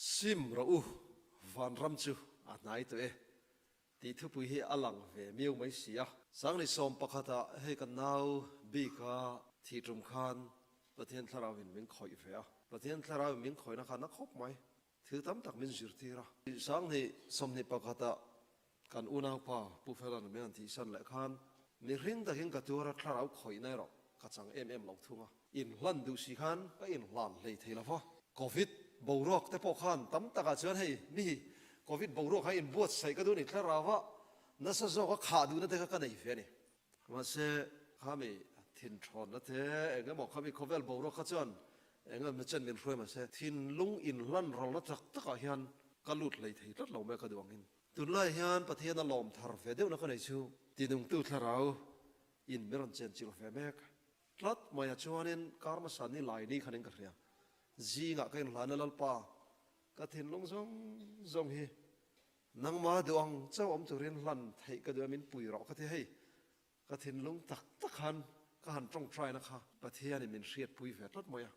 Sim rawh u, vanram chu a hnai tawh e tih thupui hi a lang ve miau mai si a. Sangni sawm pakhatah hei kan nau bika thih tum khan Pathian Thlarauin min khawih ve a. Pathian Thlarauin min khawihna khan a khawp mai. Thil tam tak min zirtir a. Sangni 21ah kan unaupa Pu Fela'n min han thihsan leh khan mihring takin ka tuar a, thlarau khawihna erawh ka chang em em lo thung a. Inhlan duh si khan ka inhlan hlei thei lo va. Covid boruak te pawh khan tam takah chuan hei mi Covid boruak kha inbuatsaih ka duh a ni, thlarau a nasa zawk a khah duhna te kha ka nei ve a ni. Mahse, khami thinṭhawnna te eng emaw khami khawvel boruak kha chuan eng emaw chen min hruai mahse, thinlung inhlan rawlna tak takah hian ka lut hlei thei tlat lo mai ka duh angin. Tunlai hian Pathian a lawm thar ve deuhna ka nei chu tinungtu thlarau in min rawn chenchilh ve mek tlat mai a chuanin kar hmasa ni lai ni khanin ka hria. Zingah ka inhlana Lalpa ka thinlung zawng zawng hi Nangmah duh ang chauh awm turin hlan theih ka duh e min pui rawh ka ti hei ka thinlung tak tak khan ka han tawngtaina kha Pathianin min hriatpui ve tlat mai a.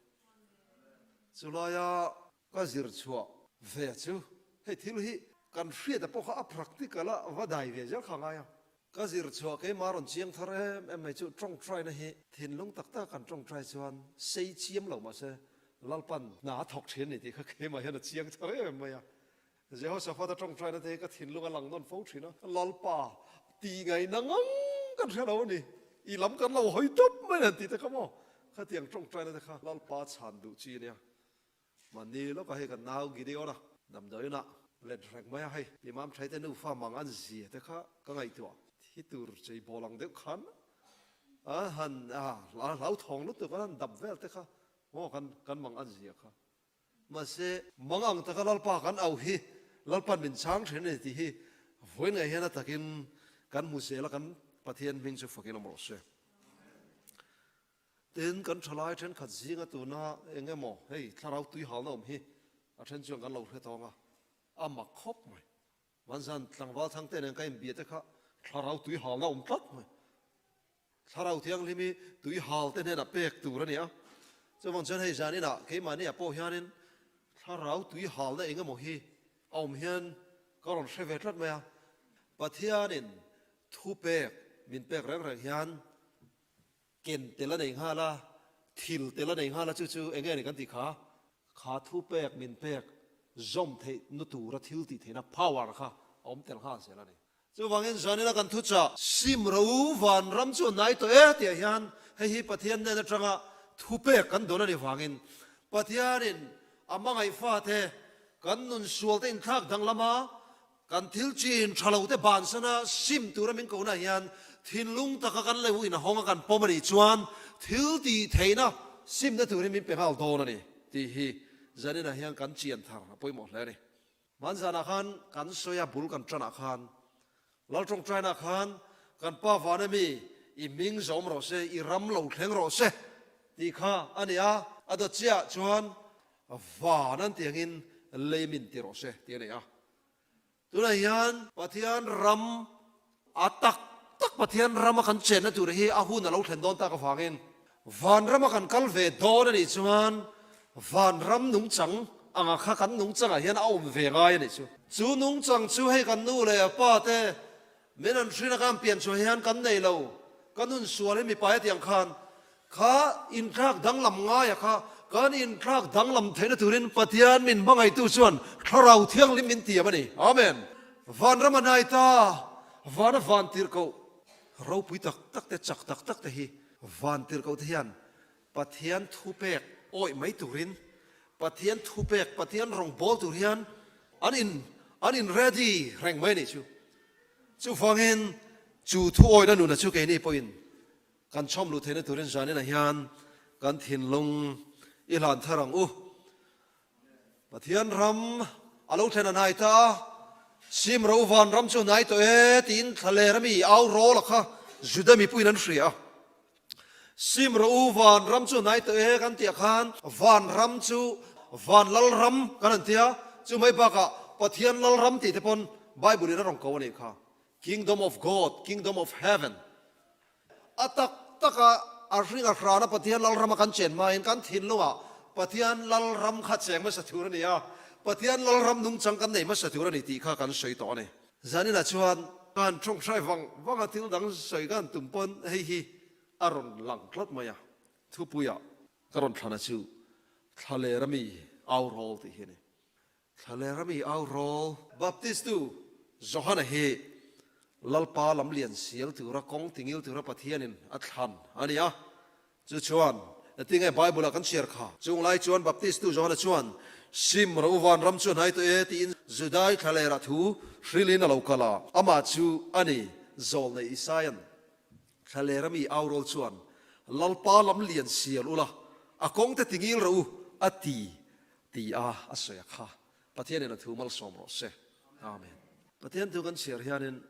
Chulaia ka zir chhuah ve chu hei thil hi kan hriata pawh kha a practical a va dai ve zel kha ngai a. Ka zir chhuah keimah rawn chiang thar em em mai chu tawngtaina hi thinlung tak tak kan tawngtai chuan sei chiam lo mahse Lalpan hna a thawk thin a ni tih kha keimah hian a chiang thar em em mai a. Jehoshaphat-a tawngtaina te hi ka thinlung a lang nawn fo thin a, Lalpa, tih ngaihna ngang kan hre lo a ni, i lam kan lo hawi tawp mai han tih te kha maw? Khatiang tawngtaina te kha Lalpa chhan duh chi a nia. Mahni lawkah hei kan nau Gideon-a damdawiinah let reng mai a, hei Imam Thaite nufa mang an zia te kha ka ngaihtuah thi tur chei bawl ang deuh khan a han a hlauthawng lutuk an han dap vel te kha maw kan mang an zia kha. Mahse, mang ang taka Lalpa kan auh hi Lalpa'n min chhang thin a ni tih hi vawiin ngei hian a takin kan hmu zel a, kan Pathian hming chu fakin awm rawh se. Tin, kan thalai thenkhat zinga tuna eng emaw hei thlarau tui halna awm hi a then chuan kan lo hre tawng a, a mak khawp mai. Vanzan tlangval thangte nen ka inbia te kha thlarau tui halna awm tlat mai. Thlarau Thianghlim hi tui hal te hnenah pek tur a ni a, chuvang chuan hei zan inah keimahni ah pawh hianin Thlarau tui halna eng emaw hi a awm hian ka rawn hre ve tlat mai a, Pathianin thu pek min pek reng reng hian ken tel a nei nghal a, thil tel a nei nghal a, chu chu eng nge ni kan tih kha, kha thu pek min pek zawm theih na tura thil tih theihna power kha a awm tel nghal zel a ni. Chuvangin zanina kan thuchah sim ro u vanram chu a hnai tawh e tih ah hian hei hi Pathian hnen atanga thupek kan dawn a nih vangin Pathianin a hmangaih fate kan nun sualte inthlak danglama kan thil chin tha lo te bansana sim tura min kohna hian thinlung taka kan leu inhawng a kan pawm a nih chuan thil tih theihna simna turin min pe nghal dawn a ni tih hi zaninah hian kan chian thar a pawimawh hle a ni. Hmanzanah khan kan sawi a bul kan tanah khan Lal tawngtainah khan kan pa vana mi i hming zawm rawh se, i ram lo thleng rawh se tih kha a ni a, a dawt chiahah chuan van an tih angin lei min ti rawh se tih a ni a. Tunah hian Pathian ram A tak tak Pathian rama kan chenna tur hi a hun a lo thlen dawn tak avangin vanrama kan kal ve dawn a nih chuan vanram nungchang anga kha kan nungchangah hian a awm ve ngai a nih chu. Chu nungchang chu hei kan nu leh pa te min an hrin a kan pian chhuah hian kan nei lo, ka nun sual hi mipa hetiang khan Kha inthlak danglam ngaia kha kan inthlak danglam theihna turin Pathian min hmangaihtu chuan Thlarau Thianghlim min tiam a ni. Amen. Vanram a hnai ta, vana van tirhkoh ropui tak tak te, chak tak tak te hi van tirhkoh te hian Pathian thupek awih mai turin, Pathian thupek, Pathian rawngbâwl tur hian an in an in ready reng mai a nih chu. Chuvangin chu thu awihna nuna chu keini pawhin Kan chhawm luh theihna turin zaninah hian kan thinlung i hlan thar ang u. Pathian ram a lo thlen a hnai ta a, Sim ro van ram chu hnai tawh e tiin thlaler ami au rawl a kha Juda mipuiin an hria a. Sim ro u van ram chu hnai tawh e kan tih ah khan van ram chu van lal ram kan han tia, chu mai bakah Pathian lal ram tih te pawn Bible in a rawn ko a nih kha. Kingdom of God, Kingdom of Heaven. A tak taka a hring a hrana Pathian Lalrama kan chen hmain kan thinlungah Pathian Lalram kha cheng hmasa tur a ni a. Pathian Lalram nungchang kan nei hmasa tur a ni tih kha kan sawi tawh a ni. Zaninah chuan ka han ṭawngṭhai vang vang a, thil dang sawi ka han tum pawn hei hi a rawn lang tlat mai a, thupuiah ka rawn thlana chu Thlalera mi au rawl tih hi a ni. Thlalera mi au rawl. Baptistu Johana hi Lalpa lamlian sial tura kawng tingil tura Pathianin a thlan a ni a. Chu chuan tinge Bible-ah kan chhiar kha? Chung lai chuan Baptistu Johana chuan, Sim ro van ram chu hnai tawh e tiin Judai thlalerah thu hrilhin a lo kal a. Amah chu a ni, Zawlnei Isaia'n thlalera mi au rawl chuan, Lalpa lam lian sial ula, a kawngte tingil rawh u, a ti, ti a a sawi a kha. Pathianin a thu malsawm rawh se. Amen. Pathian thu kan chhiar hianin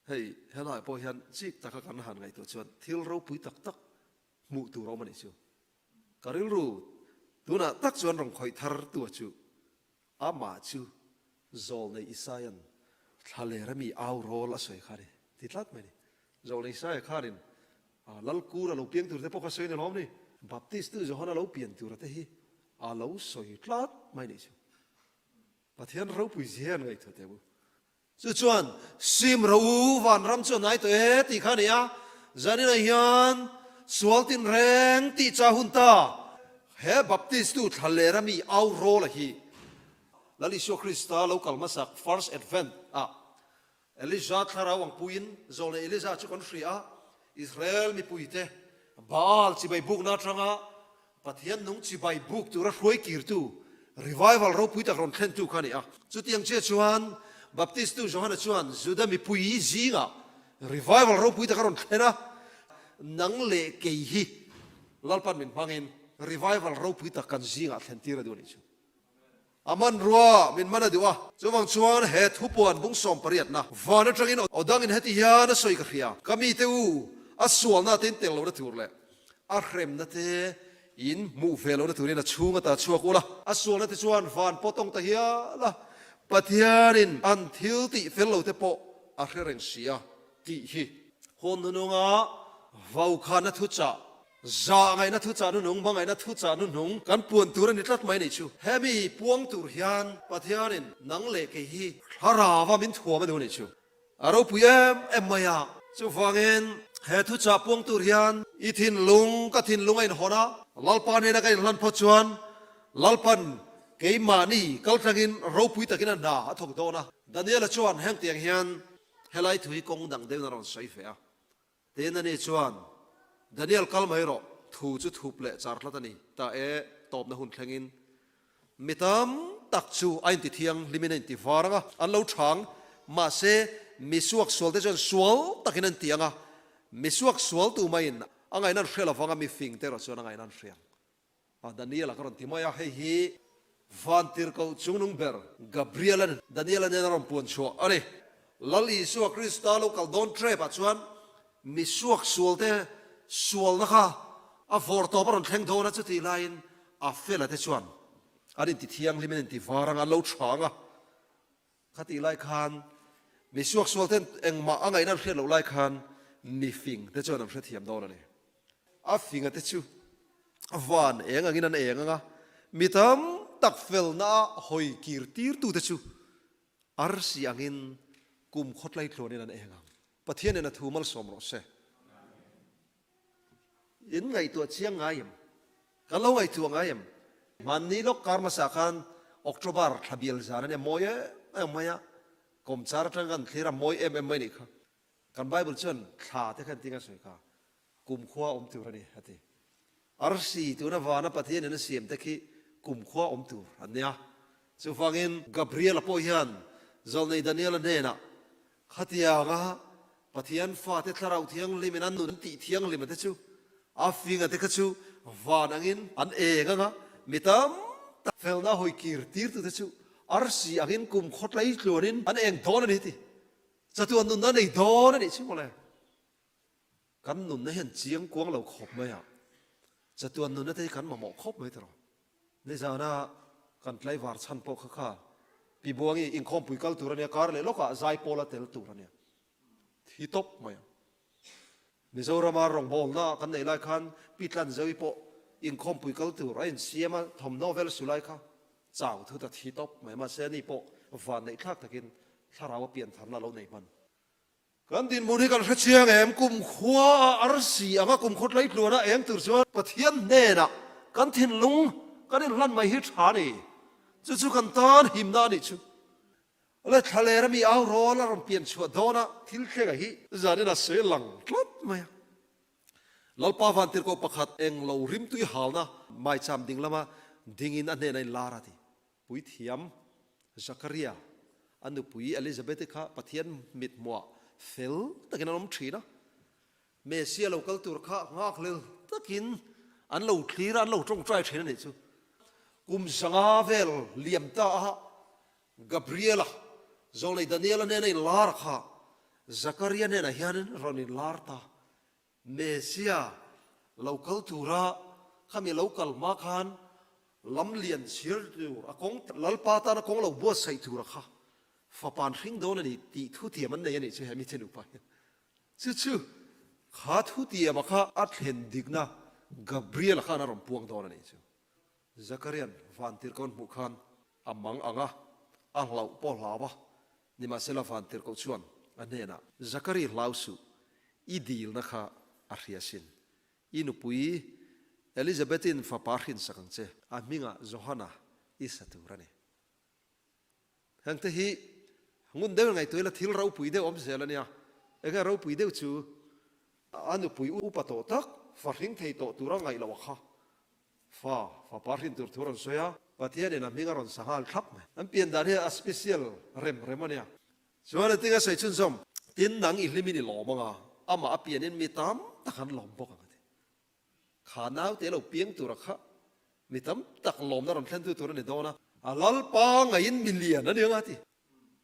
Hei, helaiah pawh hian chik taka kan han ngaihtuah chuan thil ropui tak tak hmuh tur a awm a nih chu. Ka rilru tunah tak chuan rawn khawih thar tu chu amah chu Zawlnei Isaia'n thlaler a mi au rawl a sawi kha a ni ti tlat mai a ni. Zawlnei Isaia khanin Lalkur a lo piang tur te pawh kha sawi a ni lawm ni. Baptistu Johana lo pian tura te hi a lo sawi tlat mai a nih chu. Pathian ropui zia an ngaihtuah teh u. Chu chuan, Sim ro u, vanram chu a hnai tawh e, tih kha a ni a. Zaninah hian sual tinreng tih cha hun ta. He Baptistu thlalera mi au rawla hi Lal Isua Krista lo kal hmasak, First Advent, ah Elija thlarau ang puiin zawlnei Elija chu kan hria a, Israel mipuite Baal chibai bukna atanga Pathian nung chibai buk tura hruai kirtu, revival ropui tak rawn thlentu kha a ni a. Chutiang chiah chuan Baptistu Johana chuan Juda mipui zingah revival ropui tak a rawn thlen a, nang leh kei hi Lalpan min hmangin revival ropui tak kan zingah thlentir a duh a nih chu. A hmanrua min hman a duh a. Chuvang chuan he thupuan bung 18na van atangin aw dangin heti hian a sawi ka hria, Ka mite u, a sualna te in tel lohna tur leh a hremna te in hmuh ve lohna turin a chhung ata chhuak ula. A sualna te chuan van pawh tawng ta hial a, Pathianin an thil tih fel lo te pawh a hre reng si a tih hi. Hun nununga vaukhana thuchah Zah ngaihna thuchah hnuhnung, hmangaihna thuchah hnuhnung kan puan tur a ni tlat mai nih chu. Hemi puang tur hian Pathianin nang leh kei hi thlarava min thuam a duh nih chu. A ropui em em mai a. Chuvangin he thuchah puang tur hian i thinlung, ka thinlung a inhawn a, Lalpa nena ka inhlan phawt chuan Lalpan keimahni kaltlangin ropui takin a hna a thawk dawn a. Daniela chuan hengtiang hian helai thu hi kawng dang deuhin a rawn sawi ve a. Tin, ani chuan, Daniel kal mai rawh, thu chu thup leh char tlat a ni, ta e, tawpna hun thlengin mi tam tak chu a inti thianghlimin a inti var ang a, an lo chhang, mahse, mi suaksualte chuan sual takin an ti ang a, mi suaksual tu maiin a ngaihna an hre lo vang a, mi fingte erawh chuan a ngaihna an hre ang. A Daniel-a ka rawn ti mai a, hei hi Vantirhkoh chungnung ber Gabriel-a'n Daniel-a nen a rawn puan chhuah a ni. Lal Isua Krista lo kal dawn trep ah chuan mi suaksualte sualna kha a vawr tawp a rawn thleng dawn a, chutih laiin a fela te chuan an inti thianghlim, an inti var ang a, an lo tha ang a. Khatih lai khan mi suaksualten engmah a ngaihna an hriat loh lai khan mi fing te chuan an hrethiam dawn a ni. A finga te chu van eng angin an eng ang a, mi tam tak felna a hawi kir tirtu te chu arsi angin kum khawtlai tluanin an eng ang. Pathianin a thu malsawm rawh se. In ngaihtuah chiang ngai em? Kan lo ngaihtuah ngai em? Hmanni lawk kar hmasa khan October thla bial zan a nia, mawi em em mai a, kawmchar atang kan thlir a, mawi em em mai nih kha. Kan Bible chuan thla te khan tinga sawi kha, kumkhua awm tur a ni a ti. Arsi tuna vana Pathianin a siam te khi kumkhua awm tur an nia. Chuvangin Gabriel-a pawh hian Zawlnei Daniel-a hnenah Khatianga Pathian fate Thlarau Thianghlimin an nun an tih thianghlima te chu a finga te kha chu van angin an eng ang a, mi tam tak felna hawi kir tirtu te chu arsi angin kum khawtlai tluanin an eng dawn a ni ti. Chatuan nunna nei dawn a nih chu mawle. Kan nunna hian chiang kuang lo khawp mai a, chatuan nunna te hi kan mamawh khawp mai tiraw. Nizana kan tlaivar chhan pawh kha kha Pi Buangi inkhawmpui kal tur a nia, kar leh lawkah zaipawl a tel tur a nia. Thi tawp mai ang. Mizorama rawngbawlna kan neih lai khan Pi Tlanzoui pawh inkhawmpui kal tur a insiam a, thawmhnaw vel su lai kha. Chau thut a thi tawp mai. Mahse ani pawh van neih thlak takin thlarau a pian tharna a lo nei hman. Kan dinhmun hi kan hre chiang em? Kum khua a arsi anga kum khaw tlei tluana eng tur chuan Pathian hnenah kan thinlung kan inhlan mai hi tha a ni. Chu chu kan tan himna a nih chu. Le thlaler ami au rawl a rawn pian chhuah dawn a, thil thlenga hi zanin a sawi lang tlat mai a. Lalpa vantirhkoh pakhat eng lo rimtui halna maicham ding lama dingin a hnenah in lar a ti. Puithiam Zakaria a nupui Elizabeth-i kha Pathian mithmuah fel takin an awm thin a. Messia lo kal tur kha nghakhlel takin an lo thlir a, an lo tawngtai thin a nih chu. Kum 500 vel liam ta a Gabriela, Zawlei Daniela hnena inlar kha Zakaria hnenah hianin rawn inlar ta. Messia lo kal tura khami lo kal hma khan lam lian chhir tur a kawng Lalpa tana kawng lo buatsaih tura kha fapan hring dawn a ni tih thutiam an nei a nih chu he mite nupa hian. Chu chu kha thutiama kha a thlen dikna Gabriela khan a rawn puang dawn a nih chu. Zakarian vantirhkoh hmuh khan a mang ang a, a hlauh pawh hlau a, nimahsela vantirhkoh chuan a hnenah, Zakari hlau suh, i dilna kha a hria sin. I nupui Elizabethin fapa hrinsak ang che, a hmingah Johana i sa tur a ni. Hengte hi ngun deuhin ngaihtuah ila thil ropui deuh awm zel a nia. Enge ropui deuh chu a nupui upa tawh tak, fa hring thei tawh tura ngaih loh a kha. Fa, fapa hrin tur thu a rawn sawi a, Pathianin a hming a rawn sa nghal thlap mai. An pian dan hi a special rem rem a nia. Chuan a tinga sawi chhunzawm, Tin nang i hlimin i lawm ang a, amah a pianin mi tam tak an lawm bawk ang a ti. Kha naute lo piang tura kha mi tam tak lawmna rawn thlentu tur a ni dawn a, a Lalpa ngaiin mi lian a ni ang a ti.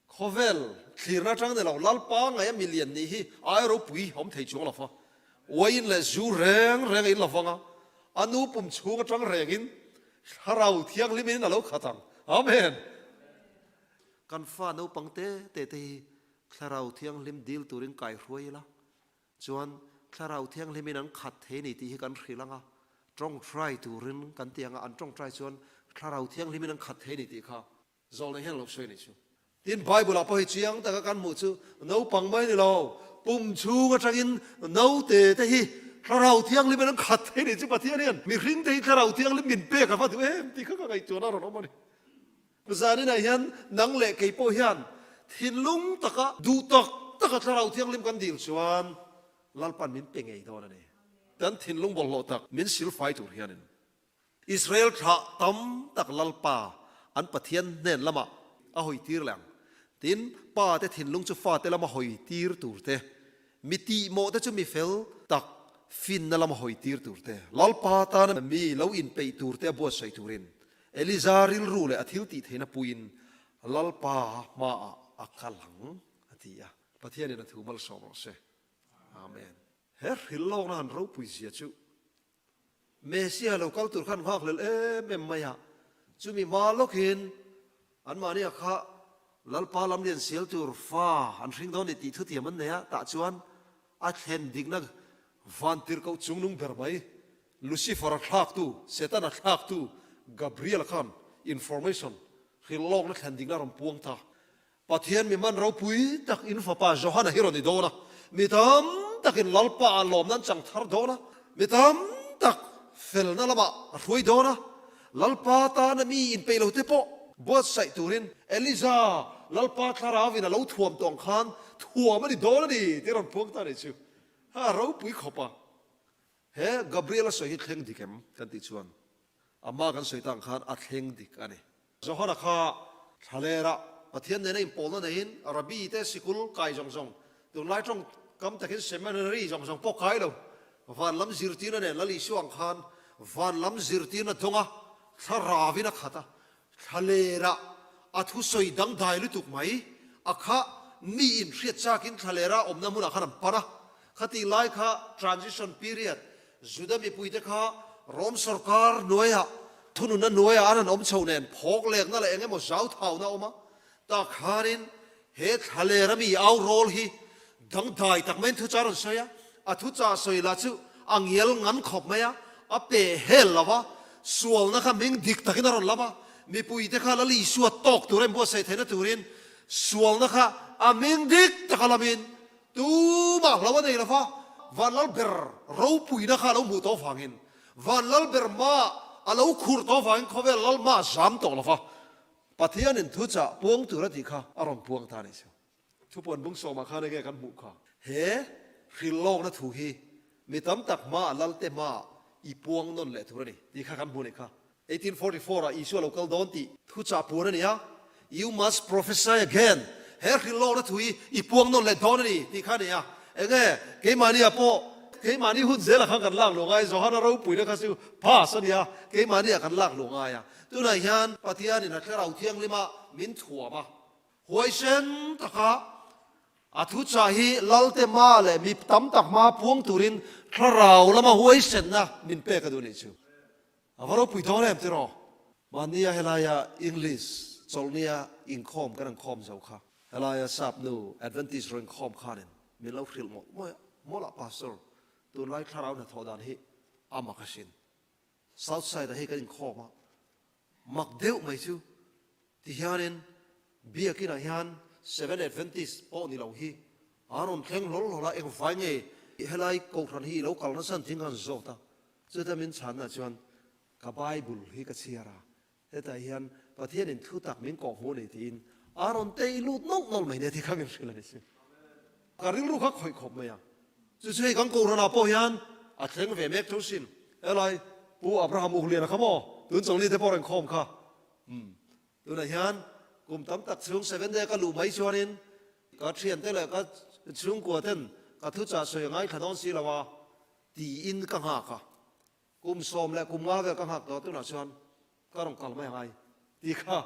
Khawvel thlirna atang ni lo, Lalpa ngaia mi lian nih hi ai ropui awm thei chuang lo fa. Uaiin leh zu reng reng a in lo vang a, a nu pum chhung atang rengin Thlarau Thianghlimin a lo khat ang. Amen! Kan fa naupang te te te hi Thlarau Thianghlim dil turin kaihruai ila, Chuan Thlarau Thianghlimin an khat thei ni tih hi kan hrilh ang a, tawngtai turin kan ti ang a, an tawngtai chuan Thlarau Thianghlimin an khat thei ni tih kha zawlna hian a lo sawi a nih chu. Tin, Bible-ah pawh hi chiang taka kan hmuh chu naupang mai ni lo, pum chhung atangin naute te hi Thlarau Thianghlimin an khat thei ni chu Pathian hian mihring te hi Thlarau Thianghlim min pek a va duh em tih kha ka ngaihtuahna a rawn awm a ni. Zaninah hian nang leh kei pawh hian thinlung taka duh tak taka Thlarau Thianghlim kan dil chuan Lalpan min pe ngei dawn a ni. Kan thinlung bawlhhlawh tak min silfai tur hianin Israel thlah tam tak Lalpa an Pathian hnen lamah a hawi tir leh ang. Tin, pa te thinlung chu fate lama hawi tir tur te, mi tihmawh te chu mi fel tak finna lama hawi tir tur te, Lalpa tana mi lo inpeih tur te a buatsaih turin Eliza rilru leh a thil tih theihna puiin Lalpa hmaah a kal ang, a ti a. Pathianin a thu malsawm rawh se. Amen. He hrilhlawkna han ropui zia chu Messiah lo kal tur khan nghakhlel em em mai a, chumi hma lawkin anmahnia kha Lalpa lam lian sial tur fa an hring dawn ni tih thutiam an nei a, tah chuan a thlen dikna vantirhkoh chungnung ber mai Lucifer-a thlaktu, Setana thlaktu Gabriel-a khan information hrilhlawkna thlen dikna a rawn puang ta. Pathian mi hman ropui tak in fapa Johana hi rawn ni dawn a, mi tam takin Lalpa-ah lawmna an chang thar dawn a, mi tam tak felna lamah a hruai dawn a, Lalpa tana mi inpeih lo te pawh buatsaih turin Eliza Lalpa thlarauin a lo thuam tawh ang khan thuam a ni dawn a ni tih a rawn puang ta a nih chu. A ropui khawp a. He Gabriel-a sawi hi thleng dik em? Kan tih chuan amah kan sawi tak ang khan a thleng dik a ni. Johana kha thlalera Pathian nena inpawlna neiin Rabbi te sikul kai zawng zawng, tunlai tawng kam takin seminary zawng zawng pawh kai lo, van lam zirtirna nen Lal Isua ang khan van lam zirtirna dawnga thla ravin a khat a, Thlalera a thusawi dangdai lutuk mai a kha mi in hriat chakin thlalera awmna hmunah khan an pan a. Khatih lai kha transition period, Juda mipuite kha Rom sorkar hnuaiah thununna hnuaiah an han awm chho nen phawk lekna leh eng emaw zauthauna a awm a. Tak khanin he thlalera mi au rawl hi dangdai tak maiin thuchah a rawn sawi a. A thuchah sawi lah chu a ngial ngan khawp mai a, a peh hel lo a, sualna kha hming dik takin a rawn lam a. Mipuite kha Lal Isua tawk tur a inbuatsaih theihna turin sualna kha a ming dik taka lamin tumah hlo a nei lo va, van lal ber ropuina kha a lo hmuh tawh vangin, van lal ber mah a lo khur tawh vangin khawvel lal mah a zam tawh lo va, Pathianin thuchah puang tur a tih kha a rawn puang ta a nih chu. Thupuan bung sawmah khan enge kan hmuh kha? He hrilhlawkna thu hi mi tam tak hmaah Lalte hmaah i puang nawn leh tur a ni tih kha kan hmuh nih kha. 1844 ah Isua lo kal dawn tih thuchah puan a ni a, You must prophesy again, he hrilhlawkna thu hi i puang nawn leh dawn a ni tih kha a ni a. Enge keimahniah pawh keimahni hun zelah khan kan lak luh ngai, Johana ropuina kha chu pass a ni a, keimahniah kan lak luh ngai a. Tunah hian Pathianin a Thlarau Thianghlima min thuam a. Huaisen taka a thuchah hi Lalte hma leh mi tam tak hma puang turin thlarau lama huaisenna min pek a duh nih chu. A va ropui dawn em tiraw? Mahnia helaia English chawlhnia inkhawm kan an khawm zo kha. Helaia sap nu Adventist rawn inkhawm khanin min lo hrilh mawlh mawlh a, mawlh a Pastor, tunlai thlarau hnathawh dan hi a mak asin. South side ah hei kan inkhawm a, mak deuh mai chu ti hianin Biakin ah hian Seven Adventist pawh ni lo hi an rawn thleng hlawl hlawl a, engvai nge helai kohhran hi i lo kal nasa an thing khan zawt a, chuta min chhanna chuan ka Bible hi ka chhiar a, hetah hian Pathianin thu tak min kawhhmuh a ni tiin a rawn tei lut nawlh nawlh mai nia ti kha min hrilh a ni si. Ka rilru kha khawih khawp mai a. Chu chu hei kan Kohhranah pawh hian a thleng ve mek tho sin. Helai Pu Abraham Uhliana kha maw tun chawlhni te pawh rawn khawm kha. Umm tunah hian kum tam tak chhung seven day ka luh mai chuanin ka thiante leh ka chhungkua ten ka thuchah sawi a ngaithla dawn si lo a tiin ka nghak a. Kum sawm leh kum nga vel ka nghak tawh tunah chuan ka rawn kal mai angai tih kha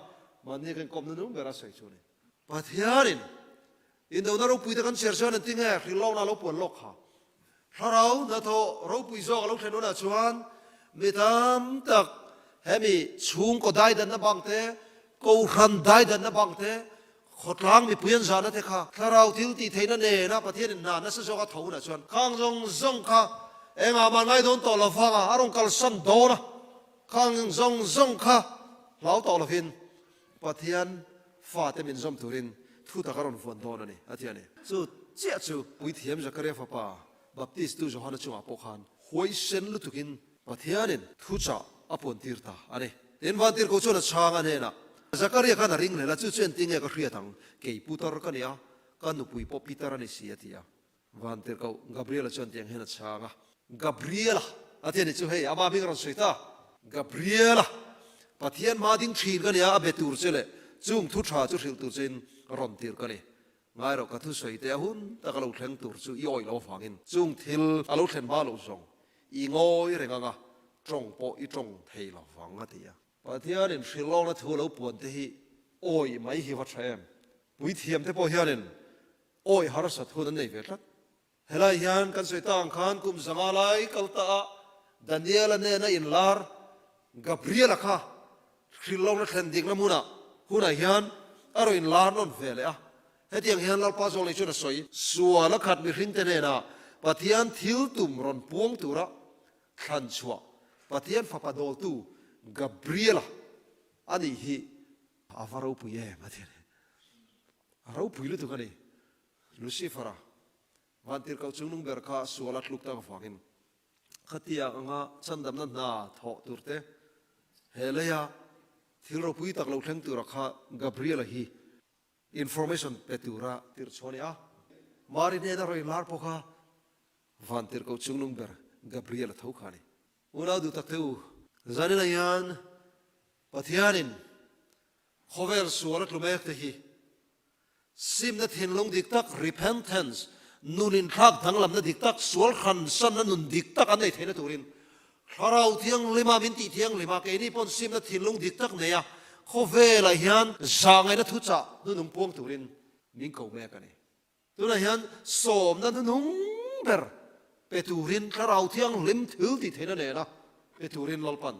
mahni ka inkawmna nung ber a sawi chu a ni. Pathianin indona ropui te kan chhiar chuan engtin nge hrilhlawkna a lo puan lawk kha? Thlarau hnathawh ropui zawk a lo thlen hunah chuan mi tam tak hemi chhungkaw daidanna bang te, kohhran daidanna bang te, khawtlang mipui an zahna te kha thlarau thil tih theihna nena Pathianin hna nasa zawk a tho hunah chuan khang zawng zawng kha engah mah ngai dawn tawh lo vanga a rawn kalsan dawn a, khang zawng zawng kha hlau tawh lovin Pathian fate min zawm turin thu tak a rawn vuan dawn a ni, a ti a ni. Chu chiah chu Puithiam Zakaria fapa Baptistu Johana chungah pawh khan huaisen lutukin Pathianin thuchah a puantir ta a ni. Tin, Vantirhkoh chuan a chhang a hnenah, Zakaria khan a ring hlel a, chu chu engtin nge ka hriat ang? Kei putar ka ni a, ka nupui pawh pitar a ni si, a ti a. Vantirhkoh Gabriela chuan tiang hian a chhang a, Gabriela, a ti a ni chu, hei, ama hming a rawn sawi ta. Gabriela, Pathian hma ding thin ka ni a, a be tur che leh chung thu tha chu hrilh tur chein rawn tir ka ni. Ngai rawh, ka thusawi te a hun tak a lo thleng tur chu i awih lo avangin chung thil a lo thlen hma loh zawng i ngawi reng anga tawng pawh i tawng thei lo vang a ti a. Pathianin hrilhlawkna thu lo puan te hi awih mai hi va tha em? Puithiam te pawh hianin awih harsat hun an nei ve tlat. Helai hian kan sawi ta ang khan kum zanga lai kal ta a Daniela nena inlar Gabriela kha hrilhlawkna thlen dikna hmunah hunah hian a rawn inlar nawn ve leh a. Hetiang hian Lalpa zawk leh chuan a sawi. Sual a khat mihringte hnenah Pathian thil tum rawn puang tura thlan chhuah Pathian fapa dawltu Gabriela a nih hi a va ropui em a ti a ni. A ropui lutuk a ni. Lucifer-a vantirhkoh chungnung ber kha sual a tluk tak avangin khatiang anga chandamna hna thawh turte he leia thil ropui tak lo thleng tura kha Gabriel-a hi information pe tura tirh chhuah a ni a. Mari hnena rawn inlar pawh kha vantirhkoh chungnung ber Gabriel-a tho kha a ni. Unau duh tak te u, zaninah hian Pathianin khawvel sual a tlu mek te hi Simna thinlung dik tak, repentance, nun inthlak danglamna dik tak, sual hransanna nun dik tak an nei theihna turin Thlarau Thianghlima min tih thianghlima keini pawn simna thinlung dik tak nei a, khawvelah hian zahngaihna thuchah hnunung puang turin min ko mek a ni. Tunah hian sawmna hnunung ber pe turin Thlarau Thianghlim thil tih theihna nena pe turin Lalpan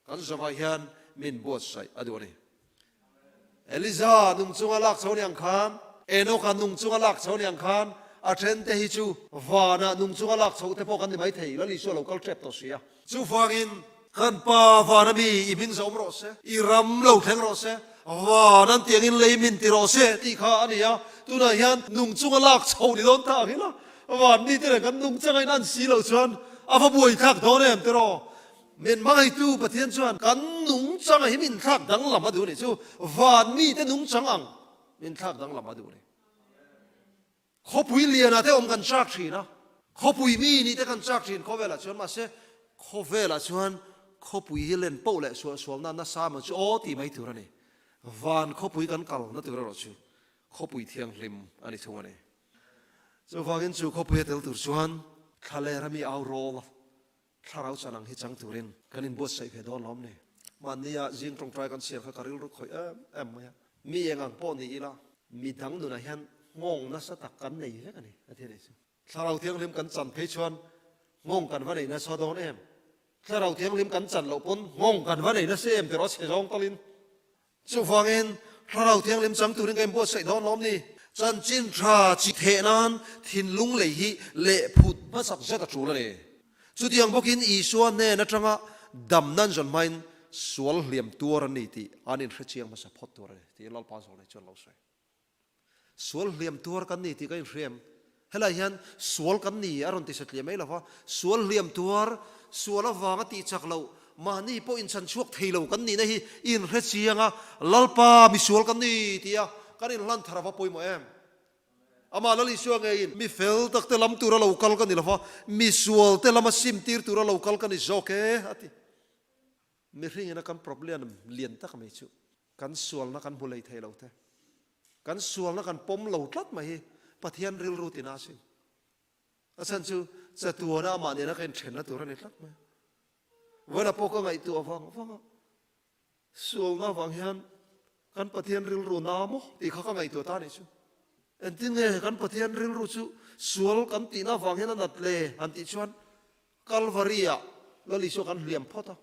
Kan zawhah hian min buatsaih a duh a ni. Eliza nung chunga lak chho ni ang khan, Enoka nung chunga lak chho ni ang khan, a thente hi chu vana nung chunga lak chho te pawh kan ni maithei, Lal Isua lo kal tep tawh si a. Chuvangin. Kan Pa vana mi i hming zawm rawh se, i ram lo thleng rawh se, van an tiangin lei min ti rawh se tih kha a ni a. Tunah hian nung chunga lak chho ni dawn ta ang ila, van mite leh kan nung changa in an si loh chuan a va buaithlak dawn em tiraw? Min hmangaitu Pathian chuan kan nung changa hi min thlak danglam a duh a nih chu, van mite nung chang ang min thlak danglam a duh a ni. Khawpui lianah te awm kan chak thin a, khawpui mi nih te kan chak thin khawvelah chuan, mahse khawvelah chuan khawpui hi len poh leh suah sualna nasa emaw chu aw tih mai tur a ni. Van khawpui kan kalna tur erawh chu khawpui thianghlim a ni thung a ni. Chuvangin chu khawpui a tel tur chuan thlalera mi au rawl a, Thlarau chan ang hi chang turin kan inbuatsaih ve dawn lawm ni? Mahnia zing tawngtai kan chhiar kha ka rilru khawih em em mai a. Mi eng ang pawh ni ila, mi dang nunah hian nghawng nasa tak kan nei vek a ni, a ti a nih chu. Thlarau Thianghlim kan chan phei chuan nghawng kan va nei nasa dawn em? Thlarau Thianghlim kan chan loh pawn nghawng kan va nei nasa em tiraw chhe zawng talin. Chuvangin, Thlarau Thianghlim chang turin ka inbuatsaih dawn lawm ni? Chanchin tha chi theh nan thinlung lei hi leh phut hmasak zet a tul a ni. Chutiang bawkin Isua hnen atanga dam nan zawn hmain sual hliam tuar an ni tih an inhrechiang hmasa phawt tur a ni, tiin Lalpa Zawlnei chuan lo sawi. Sual hliam tuar kan ni tih ka inhriam. Helai hian sual kan ni a rawn ti satliah mai lo va, sual hliam tuar, sual avanga tih chak loh, mahni pawh inchan chhuak thei lo kan nihna hi inhre chiang a, Lalpa misual kan ni tia kan inhlan thar a va pawimawh em? Amah Lal Isua ngeiin mi fel takte lam tura lo kal ka ni lo va, misual te lama sim tir tura lo kal ka ni zawk e, a ti. Mihringina kan problem lian tak mai chu Kan sualna kan hmu lei thei lo te, kan sualna kan pawm lo tlat mai hi Pathian rilru tina a sin. A chhan chu chatuana amah nena ka inthenna tur a ni tlat mai. Vawiinah pawh ka ngaihtuah vang vang a, sualna avang hian kan Pathian rilru na maw tih kha ka ngaihtuah ta a nih chu. Engtin nge kan Pathian rilru chu sual kan tihna avang hian a nat le han tih chuan Kalvari-ah Lal Isua kan hliam phawt a.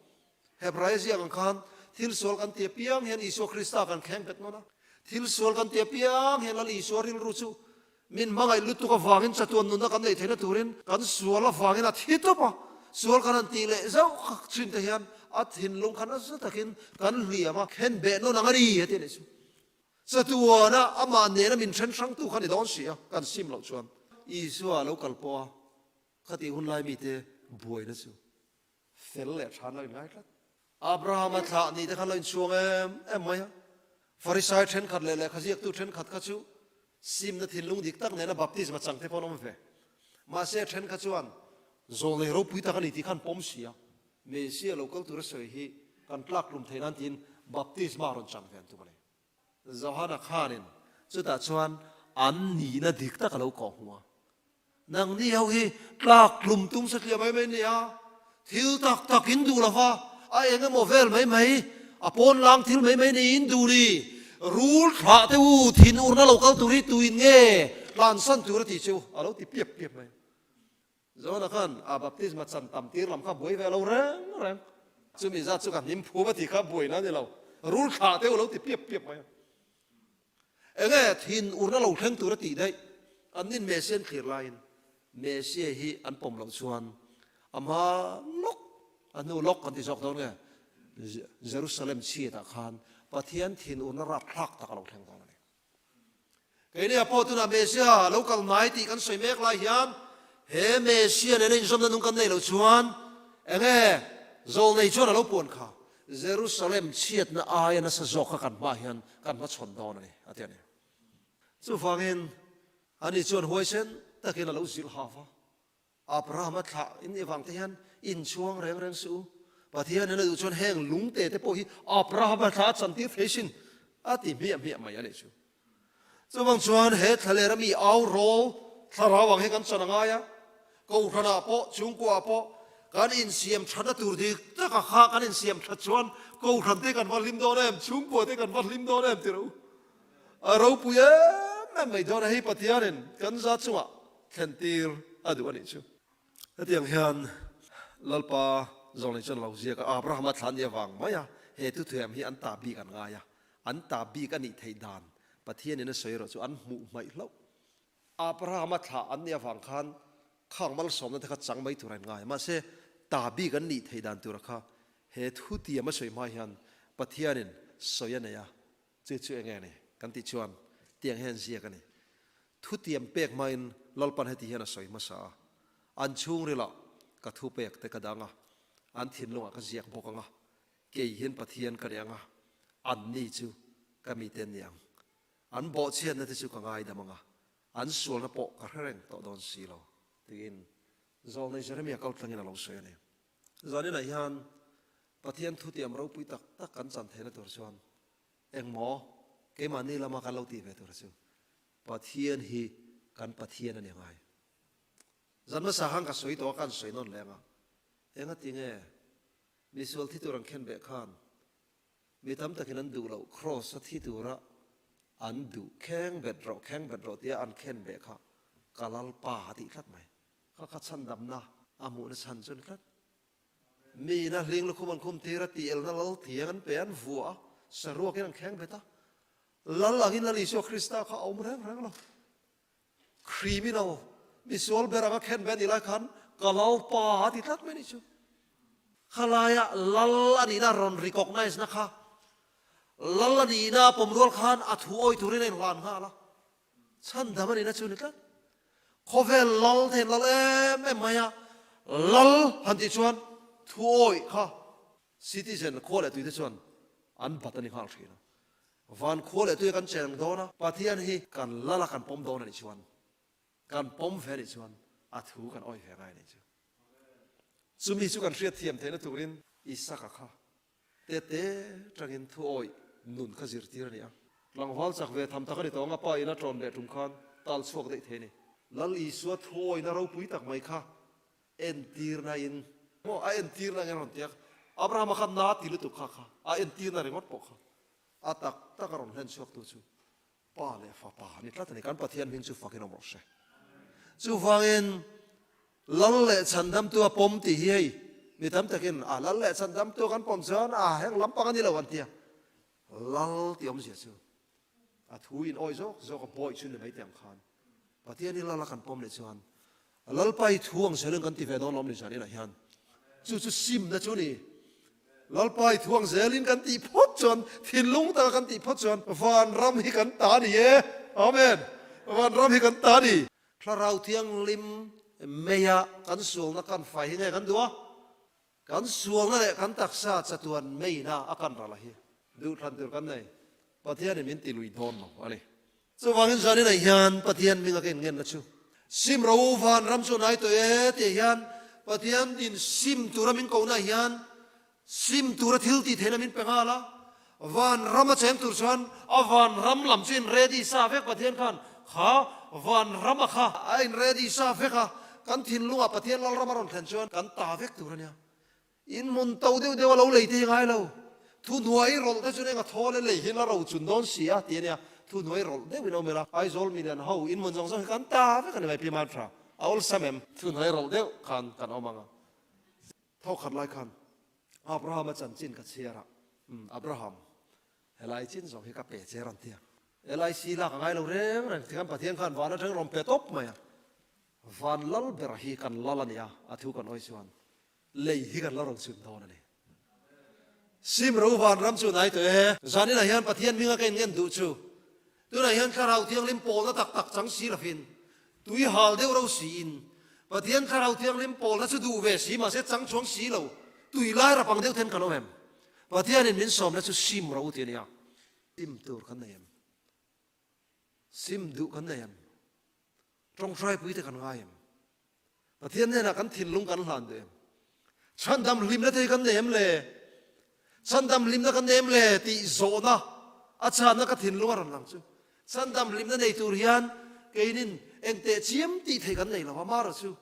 Hebrai ziak ang khan thil sual kan ti apiang hian Isua Krista kan kheng bet nawn a. Thil sual kan ti apiang hian Lal Isua rilru chu min hmangaih lutuk avangin chatuan nunna kan neih theihna turin kan sual avangin a thi tawp a. Sual kan han tih leh zauh kha thin te hian a thinlung kha nasa takin kan hliam a, khen beh nawn ang a ni a ti a nih chu. Chatuana amah nena min then hrangtu kha ni dawn si a, kan sim loh chuan Isua a lo kal pawh a. Khatih hun lai mite buaina chu fel leh tha an lo inngai tlat. Abrahama thlah nih te khan lo inchhuang em em mai a. Farisai thenkhat leh lehkha ziaktu thenkhat kha chu simna thinlung dik tak nena baptisma chang te pawh an awm ve. Mahse thenkhat chuan zawlnei ropui tak a ni tih khan pawm si a, Messiah lo kal tura sawi hi kan tlaktlum theih nan tiin baptisma rawn chang ve an tum a ni. Johana khanin chutah chuan an nihna dik tak a lo kawh hmu a. Nangni ho hi tlak tlum tum satliah mai mai nia, thil tak tak in duh lova, a eng emaw vel mai mai, a pawn lang thil mai mai ni in duh ni. Rul thlah te u, thin urna lo kal tur hi tuin nge tlansan tur a tih chu a lo ti piap piap mai. Johana khan a baptisma chan tam tir lam kha buai ve lo reng reng. Chumi zat chu ka hnim phum a tih kha buaina a ni lo. Rul thlah te u lo ti piap piap mai a. Enge thin urna lo thleng tur a tih daih? An nin Messia an thlir laiin Messia hi an pawm loh chuan a hma lawk, a hnu lawk kan ti zawk dawn nge, Jerusalem chhiatah khan Pathian thin urna rapthlak tak a lo thleng dawn a ni. Keini a pawh tunah Messia lo kal hnai tih kan sawi mek lai hian he Messia nena inzawmna nung kan neih loh chuan enge zawlnei chuan a lo puan kha Jerusalem chhiatna aia nasa zawk kha kan hmaah hian kan hmachhawn dawn a ni, a ti a ni. Chuvangin ani chuan huaisen takin a lo zilh haf a, Abrahama thlah in nih avang te hian inchhuang reng reng suh u. Pathianin a duh chuan heng lungte te pawh hi Abrahama thlah a chantir thei sin, a ti hmiah hmiah mai a nih chu. Chuvang chuan he thlalera mi au rawl thlarau ang hi kan chan a ngai a, Kohhranah pawh, chhungkuaah pawh kan insiam thatna tur dik taka kha kan insiam that chuan Kohhran te kan va hlim dawn em, chhungkua te kan va hlim dawn em tih ro a ropui em em mai dawn a, hei Pathianin kan za chungah thlen tir a duh a nih chu. Hetiang hian Lalpa zawng leh chuan lo ziak a, Abrahama thlan ni avang mai a, he thuthuiam hi an ta bik an ngai a, an ta bik a nih theih dan Pathianin a sawi erawh chu an hmuh hmaih hlauh. Abrahama thlah an nih avang khan khang malsawmna te kha chang mai tur a in ngai a, mahse ta bik an nih theih dan tura kha. He thu tiam a sawi hma hian Pathianin sawi a nei a, chu chu enge a ni kan tih chuan tiang hian ziak a ni. Thu tiam pek hmain Lalpan heti hian a sawi hmasa a, An chhungrilah ka thu pek te ka dang a, an thinlungah ka ziak bawk ang a, kei hian Pathian ka ni ang a, anni chu ka mite an ni ang. An bawhchhiatna te chu ka ngaidam ang a, an sualna pawh ka hre reng tawh dawn si lo, tiin Zawlnei Jeremia kal tlangin a lo sawi a ni. Zaninah hian Pathian thutiam ropui tak tak kan chan theihna tur chuan engmaw keimahni lama kan lo tih ve tur chu Pathian hi kan Pathian a ni ngai. Zan hmasa khan ka sawi tawh a, kan sawi nawn leng a, engati nge misual thi tur an khen beh khan Mi tam takin an duh loh Kraws a thi tura an duh kheng bet rawh, kheng bet rawh tia an khen beh kha ka Lalpa a tih tlat mai. Kha kha chhandamna a hmuhna chhan chu a ni tlat. Miin a hling lukhum an khum tir a, tih elna lal thiang an pe a, an vuah a, saruakin an kheng bet a. Lal angin Lal Isua Krista kha a awm reng reng lo. Criminal, misual ber anga khen ve a nih lai khan ka Lalpa a ti tlat mai a nih chu. Khalaia Lal a nihna rawn recognize na kha Lal a nihna a pawm rual khan a thu awi turin a inhlan nghal a, chhandam a nihna chu a ni tlat. Khawvel Lal te Lal em em mai a, Lal han tih chuan thu awi kha citizen khua leh tuite chuan an bat a ni nghal thin a. Van khua leh tui kan cheng dawn a, Pathian hi kan lal a kan pawm dawn a nih chuan, kan pawm ve a nih chuan a thu kan awih ve ngai a nih chu. Chumi chu kan hriat thiam theihna turin Isaka kha tete tangin thu awih nun kha zirtir a ni a. Tlangval chak ve tham tak a ni tawng a, pa in a tawn leh tum khan tal chhuak daih thei a ni. Lal Isua thu awihna ropui tak mai kha entirna in maw a entirna nge rawn tiak Abrahama kha na ti lutuk kha kha a entirna ringawt pawh kha a tak tak a rawn hlen chhuak tu chu pa leh fapa a ni tlat a ni kan Pathian hming chu fakin awm rawh se chuvangin lal leh chhandamtu a pawm tih hi hei mi tam takin a lal leh chhandamtu kan pawm chuan a heng lampang a ni lo an tia lal tih awmzia chu A thu in awi zawk zawk a bawi chu ni mai teh ang khan Pathian hi lal a kan pawm leh chuan Lalpa hi thu ang zelin kan ti ve dawn lawm ni zan inah hian chu chu simna chu ni Lalpa hi thu ang zelin kan tih phawt chuan thinlung taka kan tih phawt chuan vanram hi kan ta ni e Amen vanram hi kan ta ni Thlarau Thianghlim meia kan sualna kan fai hi nge kan duh a Kan sualna leh kan taksa chatuan meina a kan ral a hi duhthlan tur kan nei. Pathianin min ti lui dawn lo a ni. Chuvangin zaninah hian Pathian hminga ka inngenna chu sim ro u van ram chu nai tawh e tih hian Pathian in sim tura min kohna hian sim tura thil tih theihna min pe nghal a, van ram a cheng tur chuan a van ram lam chu in ready sa vek Pathian khan kha van ram a kha a in ready sa vek a, kan thinlungah Pathian Lalram a rawn thlen chuan kan ta vek tur a nia. In hmun to deuh deuh a lo lei te hi ngai lo. Thu hnuai rawlh te chuan eng a thawl e lei hian a ro chun dawn si a ti a nia. Thu hnuai rawlh deuh in awm ila Aizawl milian ho in hmun zawng zawng hi kan ta vek a ni mai Pi Mantra. A awlsam em? Thu hnuai rawlh deuh khan kan awm ang a. Thawkhat lai khan Abraham-a chanchin ka chhiar a, Umm Abraham, helai chin zawng hi ka pe che rawn ti a. LIC lak a ngai lo reng reng, tikhan Pathian khan van atang rawn pe tawp mai a. Van lal ber hi kan lal a ni a, a thu kan awi chuan lei hi kan la rawn chhun dawn a ni. Sim ro van ram chu nai tawh e. Zaninah hian Pathian hminga ka inngen duh chu tunah hian Thlarau Thianghlim pawlna tak tak chang si lovin tui hal deuh ro siin Pathian Thlarau Thianghlim pawlna chu duh ve si mahse chang chuang si lo tui lai rapang deuh then kan awm em? Pathianin min sawmna chu sim ro ti a nia. Sim tur kan nei em? Sim duh kan nei em? Tawngtaipui te kan ngai em? Pathian hnenah kan thinlung kan hlan duh em? Chhandam hlimna te hi kan nei em le? Chhandam hlimna kan nei em le tih zawhna a chhanna ka thinlung a rawn lang chu. Chhandam hlimna nei tur hian keinin engteh chiam tih theih kan nei lo a, mara chu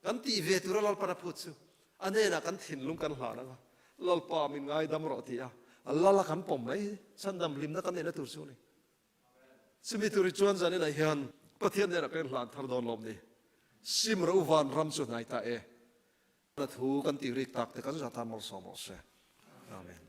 kan tih ve tura Lalpan a phut chu a hnenah kan thinlung kan hlan ang a, Lalpa min ngaidam rawh ti a, Lal a kan pawm mai hi chhandam hlimna kan neihna tur chu a ni. Chumi tur hi chuan zaninah hian Pathian hnenah ka inhlan thar dawn lawm ni. Sim ro van ram chu hnai ta e. Hla thu kan tih rik tak te kan zah tan malsawm rawh se. Amen.